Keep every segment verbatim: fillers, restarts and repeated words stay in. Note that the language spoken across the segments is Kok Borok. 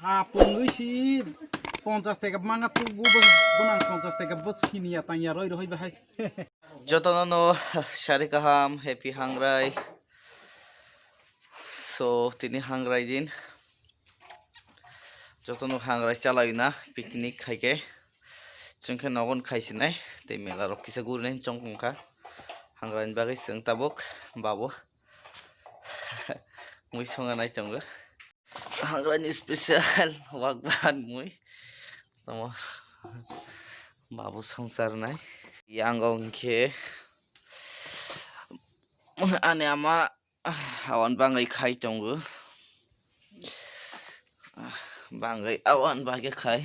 Ha pungwi si ponchas teka manga tubu bo, bonang ponchas teka bo sini ya tang ya roi rohoi bahai. Jotono no sari kaham, happy hangrai. So, tini hangrai din. Jotono hangrai chalai na picnic khaike. Chwngkhe nogon khaisinai, tei mela rok kisa gurinai chong tongkha. Hangrai ni bagwi chwng tabuk babo. Mui songa nai tongo. Hangrani special wakban mui. Tamo babu songchar nai. Yang o hwnkhe ani ama awan bangwi khai tongo. Bangwi awan bagwi khai.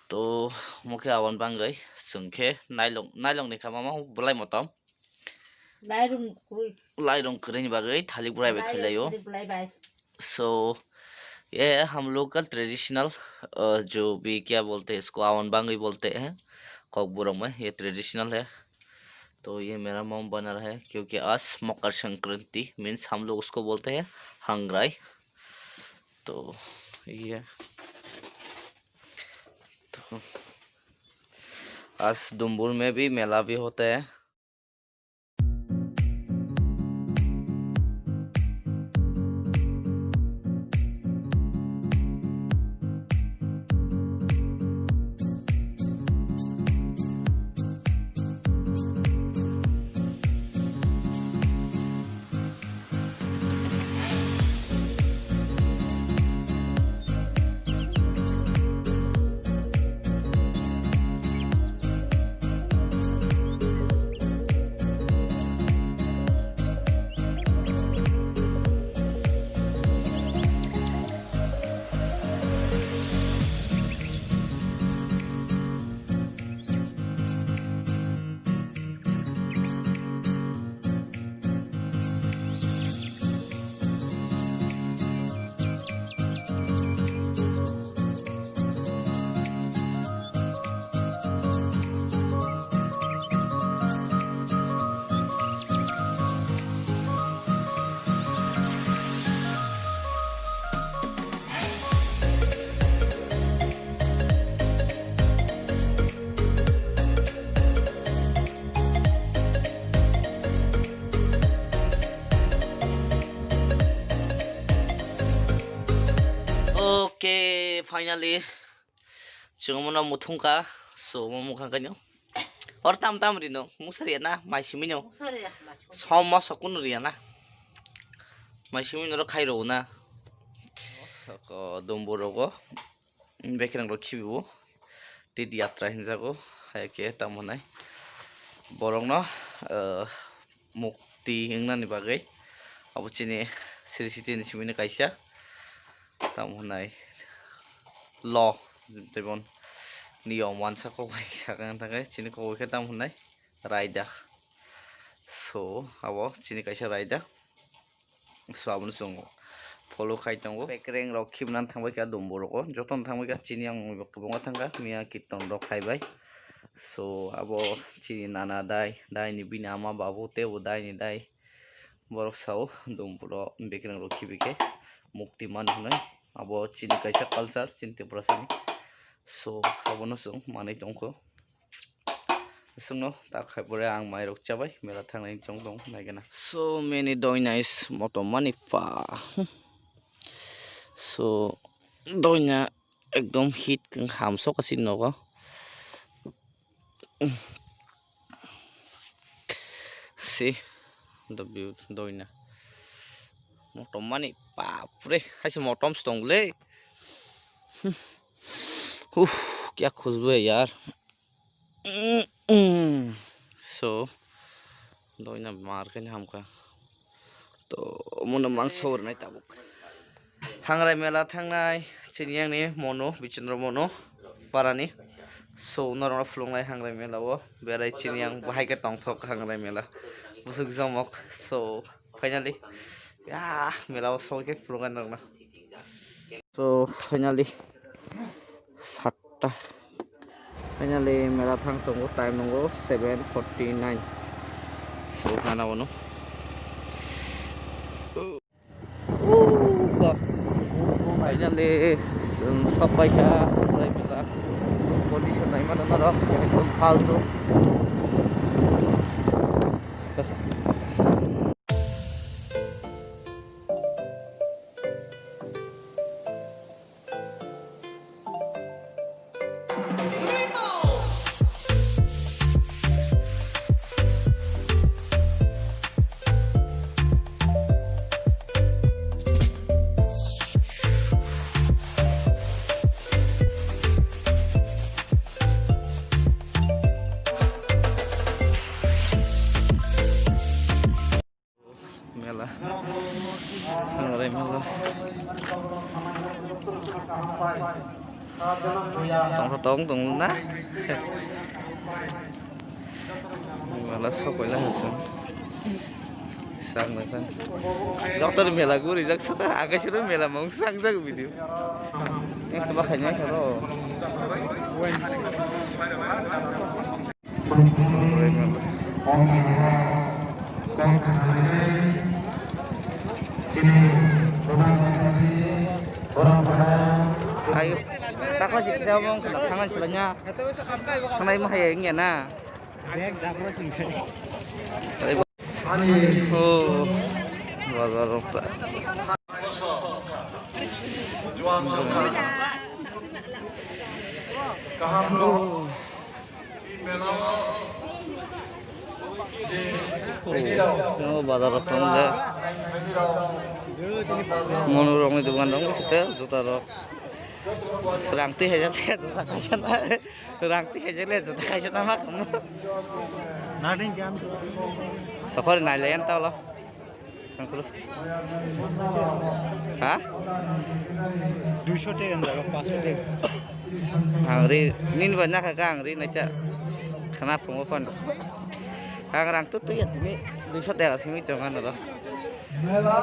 To mokhe awan bangwi chwngkhe nailong, nailong ni kha mama belai motom. Lairung kwrwi. Lairung kwrwini bagwi thalik bwrai bai khailaio. Lairung kwrwi bwlai bai. So, ये हम लोग का ट्रेडिशनल, अ, जो भी क्या बोलते हैं इसको, awan bangwi bolte hain, Kokborok mein ye traditional hai. तो ये मेरा मम बना रहा है, क्योंकि आज मकर संक्रांति, मीन्स हम लोग उसको बोलते हैं hangrai। तो ये, तो आज डुम्बुर में भी मेला भी होता है। Okay, finally. Chwng omono muthungkha, so omo mukhang kaino. Or tam tam rino, musari na, mai simi no. Musari ya, mai simi. Som ma sokun riya na. Mai simi no khai ro na. Ko dombo rogo. Bekereng rok khibibo. Tidi yatra hinjago. Hai ke tam honai. Borok no, eh, mukti wngnani bagwi. Abo chini sri siti ni simi no kaisa. Tamo hwnai lo, tei bon niyom wansa kok bai sakang thangkhe chini kok bai khe tamo hwnai raida. So abo chini kaisa raida. So abono chwng follow khai tongo. Bekereng rok khibna thangbai kha dumbo rogo, jotono thangbai kha chini yang kwbangma thangkha miya kirton rok khai bai. So abo chini nana dai, dai ni bini ama babu tei bo dai ni dai. Borok sao, dumpuro bekereng rok khibi khe mukti man hwnwi. Abo chini kaisa culture, chini Tiprasani. So, abono chwng manwi tongkho. Chwngno tak khai pore ang mairok chabai, mela thangnani chong tong naigana. So many doina is motom mani pa. So, doina ekdom hit wng ham sok asi nogo. See the view, doina. Motom mani, bapre, haise motom se tong le. Uff, kya khushbu hai yaar. So, doina mar khe hamkha. To, omono mang sawrnai tabuk. Hangrai mela thangnai, chini yang ni mono, Bichendra mono, parani. So, norok no phulungnai hangrai mela o, berai chini yang bahai khe tongthok hangrai mela. Busuk jomok, so, finally, ya, mela o sogwi khe phulungnai norok no. So, finally, sat ta. Finally, mela thang tongo, time nongo seven forty nine. So, nana bono. Oh, God. Finally, chwng sok pai kha, Hamkrai Mela. Condition naimano norok, ekdom faltu. Mela. Hamkrai mela. Tong tong tong na. Mela sok pai la hasung. Sang na sang. Doctor mela guri jak sata. Agai suru mela mong sang jak video. Yang tu bakhanya kalau. Ayo, takla si kisa mong kena tangan silanya. Tangan ima hai ingya na. Oh, bazar rok ta. Oh. Oh, bazar rok tong de. Monu rok ni dogan rok te juta rok. Rang twi hajar le juta kaisa na. Rang twi hajar le juta kaisa na ma. Tokori nai le yan ta lo. Ha? Duiso tega wng jago, paanso tega. Ang ri, nini bai nakha kha ang ri naikha. Khana phungo phano. Ang rang tut twi ya tini duiso tega simi chonga noro. Mela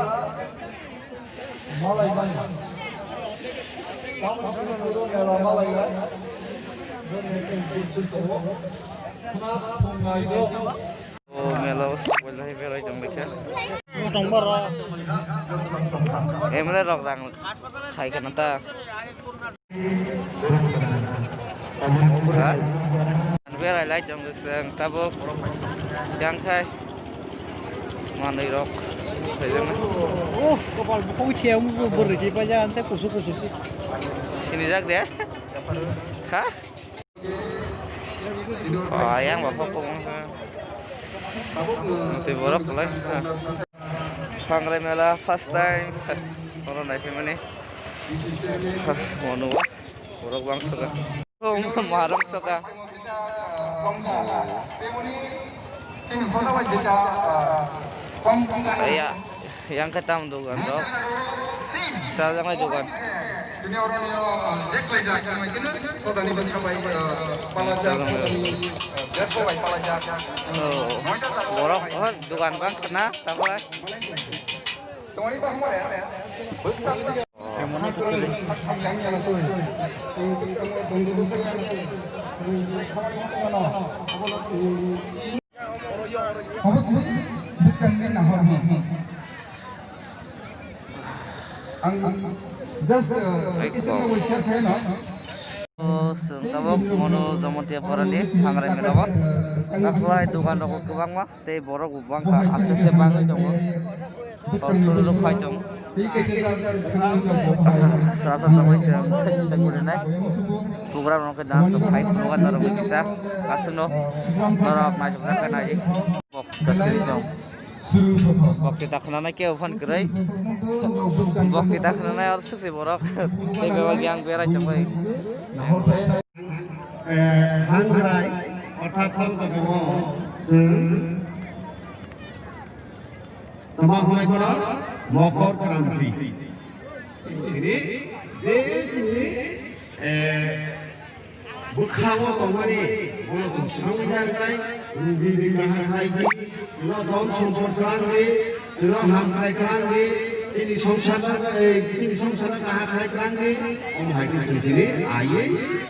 malai bai. Tamo kunu mela malai bai. Khna phungnai do. O mela o sok bai lai berai tong lai kha. Tong baro. M L A rok rang khai khana ta. Ha? Berai lai tong seng tabuk. Yang khai. Manui rok. Khai jang. Oh, kopal bukhuk thiya mu bwrwi di paja ansa kusu kusu si. Sini jak de. Ha? Ayang ba pokok wngkha. Tei borok kwlai wngkha. Sangrai mela first time. Oro naiphimani. Monu borok bang soka. Marok soka. Iya. Yang khe tam dogan rok. Sajak nai dogan. Oh, borok, oh, dogan bang khna, takhwlai. Obo se bwskangni nahormung. Ang just, uh, Ai, kisa kok. Kisa share khaino. O, chwng tabuk Monu Jamatia Parani Sangrai Mela o. Takhwlai dogan rok kwbangma, tei borok bo bangkha, aste aste bangwi tongo. Kok suru rok phai tongo. Sasa tongwi chwng kisa gurinai. Program rok khe dance rok khai phunukgo norok kisa aswkno norok naithok khe naidi. Bok ta siri tong. Bok ta khwnanai kebo phan kwrwi. Bok ta khwnanai oro swk se borok. Tei bebak yang berai tongwi. Eh, hangrai orthat hor jagao chwng tama hwnai bono Mokor Kranti. Tini je chini, eh, bwkhango tongmani bono chwng swrwngwi narwknai, rugwini kaham khlai di, chwngno don sompot kwrang di, chwngno hamkrai kwrang di, chini songsarno, eh, chini songsarno kaham khlai kwrang di, omo hai khe chwng tini aiwi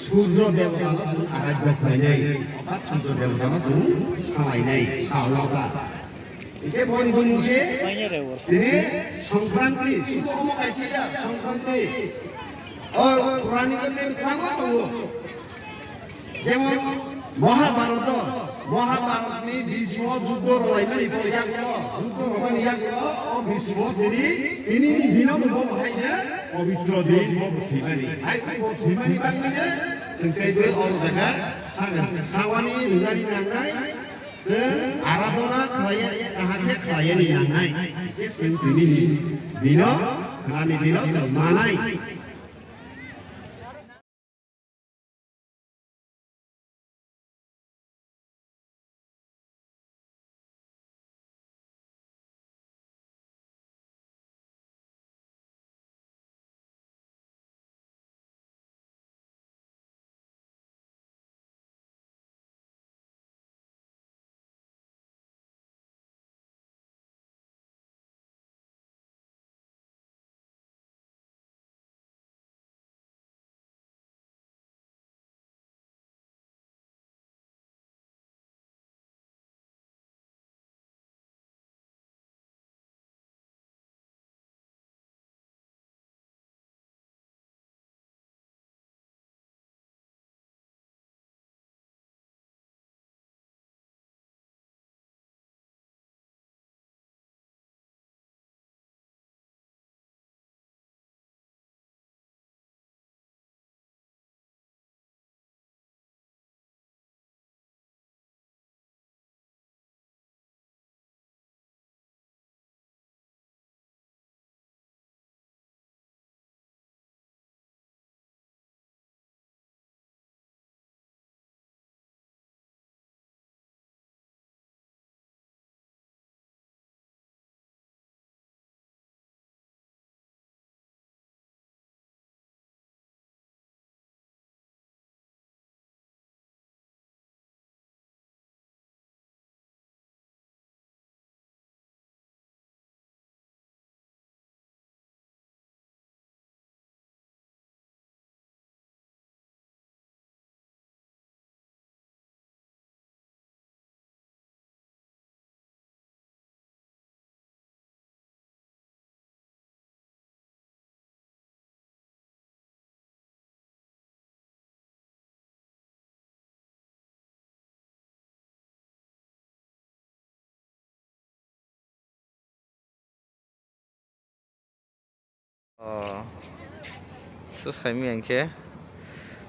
Surjo Debotano chwng aradhya khlainai, orthat Surjo Debotano chwng salainai, salota. Hingke boni bumung se tini Songkranti, sudu omo kaisa ya, Songkranti. O Purani Kotha kwbangma tongo. Jemon Mahabharata, Mahabharatni bismo juddo rwlaimani bo yagulo, juddo rwmani yagulo, o bismo tini, tinini dino bo bahai je pabitro din bo thwimani. Hai bo thwimani bangmani je, chwng tei bo o jaga sagan, sawani rwmani nangnai, chwng aradhona khlaiya, kaham khe khlaiyani nangnai. Chwng tinini dino, khlani dino chwng manai. Oh, so saimi ang khe.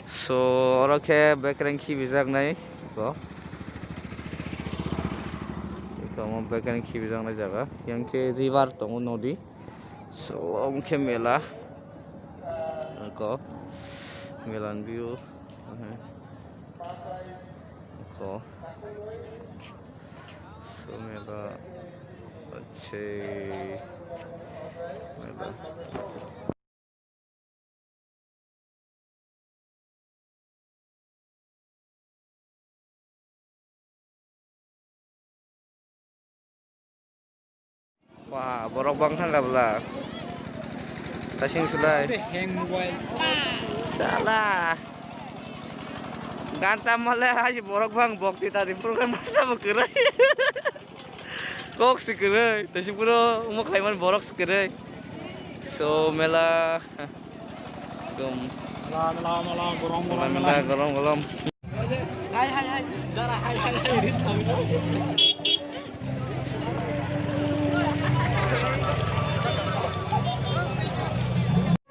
So, oro khe bekereng khibijaknai ko. Eko omo bekereng khibijaknai jaga. Yang khe river tongo, nodi. So, omo khe mela. Ko. Mela ni view. Ko. So, mela. Achhe. Mela. Wah, borok bang thang kabla. Tasing sulai. Sala. Ganta male hai borok bang bokti tadi program masa bo kwrwi. Kok si kwrwi, tei si puro omo khaimani borok si kwrwi. So, mela, ekdom. Mela, mela, mela, gorom, gorom, mela, mela. Gorom, gorom. Hai, hai, hai. Jara, hai, hai, hai.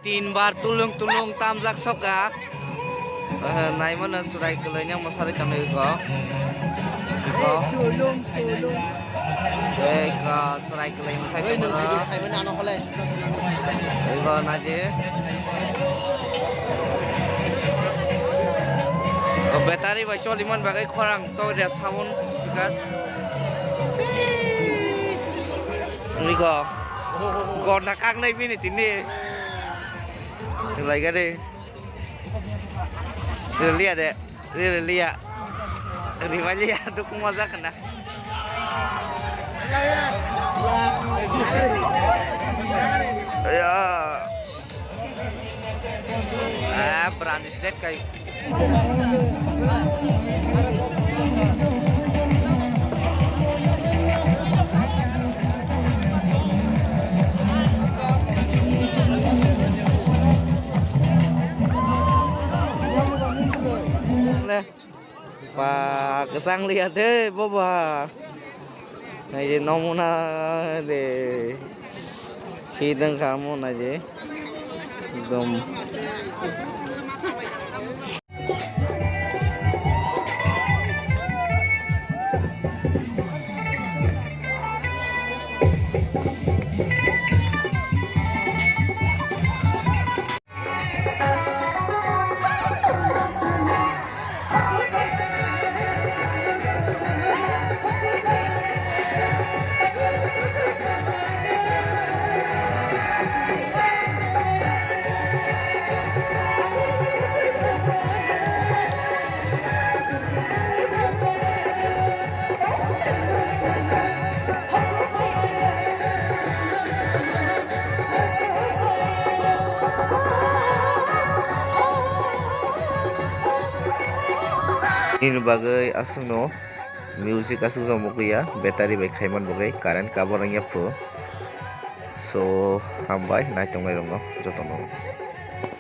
Tin bar tulung tulung tamjak soka. Eh, naimano chwrai kwlaino mwsarwi tongwi ko. Ko. Tulung tulung. Eh, ko chwrai kwlai mwsai tongmano. Ego naidi. O battery bai choliman bagwi khorang tok ria sound speaker. Ego. Gorna kaknai bini tini. Laigari. Riliya de. Riliya. Riliya. Dukung maja kena. Ya. Ah, brand is dead kai. Ba, kwchang liya de, boba. Nai je, nomuna de. Hidang kamo nai je. Ekdom. Nini bagwi aswkno music aswk jomok ya, battery bai khaiman bagwi current cover wngya phu. So, hambai naitongnai rokno jotono.